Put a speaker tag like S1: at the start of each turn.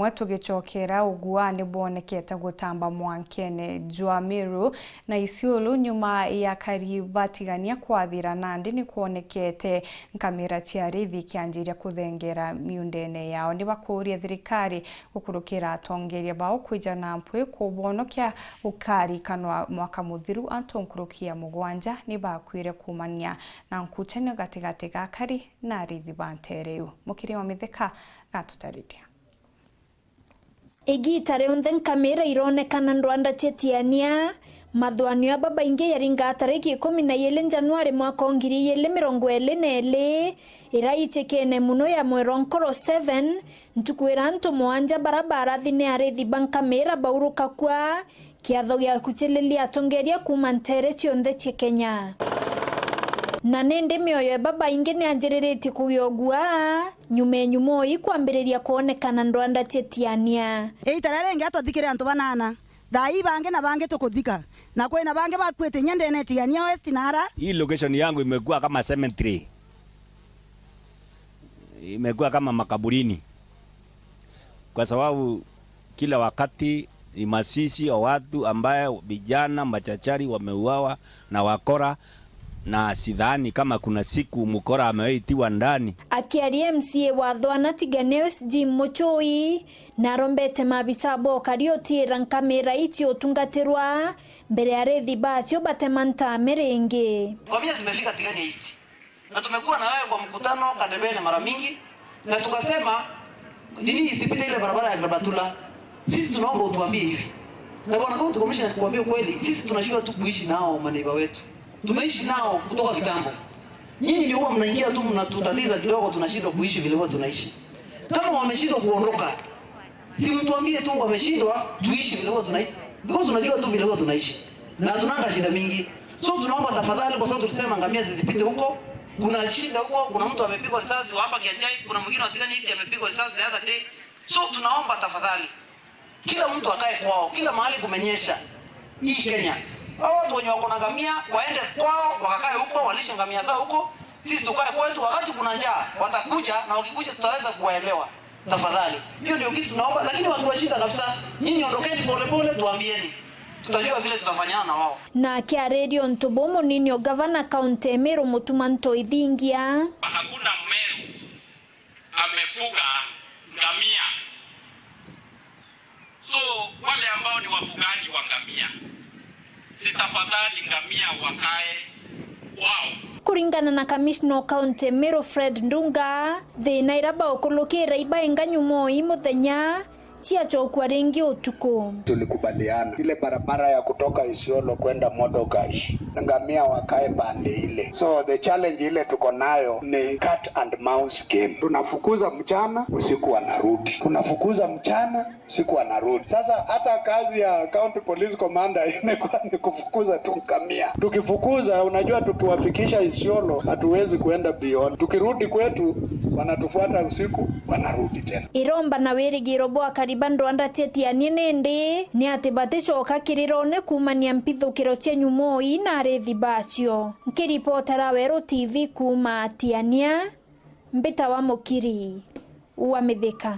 S1: Imwe tugicokera ugua nibwonekete gutamba mwankene jwa Meru na Isiolo nyuma ya karibatigania kwathira nandi nikuonekete nkamira cia rithi kianjiria kuthengera miundene yao. Ni bakuria thirikari gukurukira atongeria bao kwija na mpwi kubonokia gukarikanwa mwaka muthiru antu nkurukia mugwanja ni bakwire kumania na nkuchanio gatigati ga kari na rithi ba ntereu. Mukiri wa mithika gatutariria.
S2: Igita rionthe nkamira ironekana ndwanda tiania mathwanio baba ingi yaringa tariki 12 Januari mwaka 2022 iraitikene muno ya mweronkoro 7 ntukwira ntu mwanja barabara thine arithi bankamira bauruka kwa kiatho gia kuchililia atongeria kuma ntere cionthe cia Kenya. Na nindi mioyo baba ingi ni anjiriritie kugiogua nyume nyumoi kwambiriria kuonekana ndwanda tiania.
S3: Eitara renge atwathikire antu banana thai bange na bange tukuthika na kwina bange bakwete nyendene tiania west nara.
S4: Hii location yangu imekuwa kama cemetery, imekuwa kama makaburini, kwa sababu kila wakati ni masisi wa watu ambaye vijana machachari wameuawa na wakora, na sidhani kama kuna siku mkora ameitiwa ndani.
S2: Akiaria MCA wa Thwana Tigania Jim Muchui na rombete mabisa boka riotiira nkamira itio utungatirwa mbere ya rithi bacio batemanta miringi.
S5: Ngamia zimefika Tigania East na tumekuwa na wewe kwa mkutano Kandebene mara mingi, na tukasema nini isipite ile barabara ya Grabatula. Sisi tunaomba utuambie hivi, na bwana County Commissioner kuambia kweli, sisi tunashindwa tu kuishi nao maneiba wetu. Tumeishi nao kutoka kitambo. Nyinyi ni huwa mnaingia tu mnatutatiza kidogo, tunashindwa kuishi vile wao tunaishi. Kama wameshindwa kuondoka, si mtuambie tu wameshindwa, tuishi vile wao tunaishi. Because tunajua tu vile wao tunaishi. Na tunanga shida mingi. So tunaomba tafadhali, kwa sababu tulisema ngamia zisipite huko. Kuna shida huko, kuna mtu amepigwa risasi hapa Kianjai, kuna mwingine wa Tigania East amepigwa risasi the other day. So tunaomba tafadhali, kila mtu akae kwao, kila mahali kumenyesha hii Kenya. Hao watu wenye wako na ngamia waende kwao wakakae huko, walishe ngamia zao huko. Sisi tukae kwetu, wakati kuna njaa watakuja, na wakikuja tutaweza kuwaelewa. Tafadhali, hiyo ndio kitu tunaomba. Lakini wakiwashinda kabisa, nyinyi ondokeni pole pole, tuambieni, tutajua vile tutafanyana na wao.
S2: Na kia radio ntubomo ninyo governor county Meru Mutumanto Ithingia.
S6: Hakuna Meru amefuga ngamia, so wale ambao ni wafugaji wa ngamia, sitafadhali ngamia wakae kwao.
S2: Kuringana na Commissioner County Meru Fred Ndunga, thina iraba ukulukira ibainga nyumoi muthenya ciachokwa ringi utuku.
S7: Tulikubaliana ile barabara ya kutoka Isiolo kwenda Modogash, ngamia wakae pande ile. So the challenge ile tuko nayo ni cat and mouse game. Tunafukuza mchana, usiku wanarudi. Tunafukuza mchana, usiku wanarudi. Sasa hata kazi ya County Police Commander imekuwa ni kufukuza tu ngamia. Tukifukuza, unajua tukiwafikisha Isiolo hatuwezi kuenda beyond. Tukirudi kwetu wanatufuata usiku, wanarudi tena.
S2: Iromba na wirigiro bwa karibando anda tiania nindi ni ati baticoka kirirone kumania mpithukiro cia nyumoi na arithi bacio. Nkiripotera Weru TV kuma Tiania, Mbita wa Mukiri wa Mithika.